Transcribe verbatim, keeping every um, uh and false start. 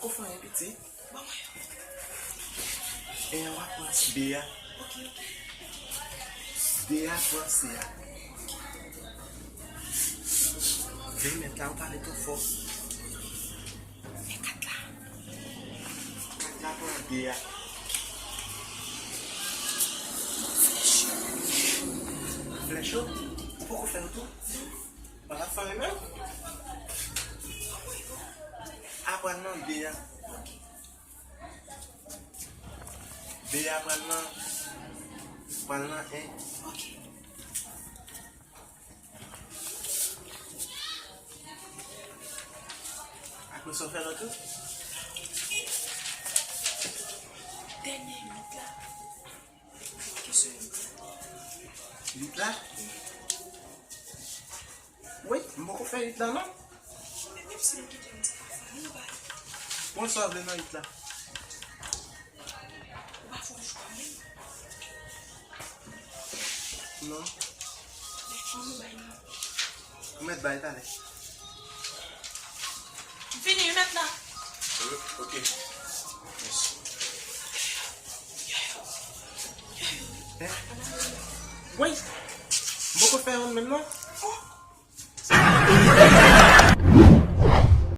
Ou fè anyen piti. Ban mwen yo. E an w ap pran de a. Ok, ok. De a pran se a. Vin mèt la, ou pale twò fò. Fè kat la. Kat la pran de a. Flèch yo? Ou poko fè yo tou? Ou pa fè anyen menm? Aprann nan de a. De a pral nan, pral nan en. Ok. Apre sa, w fè lòt yo. Dènye uit la. Kesyon uit la. Uit la? Wi, m poko fè uit la, non. Men menm si nou kite yon ti pafè, nou bay. Pran sa w vle nan uit la. Ou pa fè yon chwa menm. Non. Men fò nou bay non. Ou mèt bay talè. M fini, wi, mèt la. Euh, ok.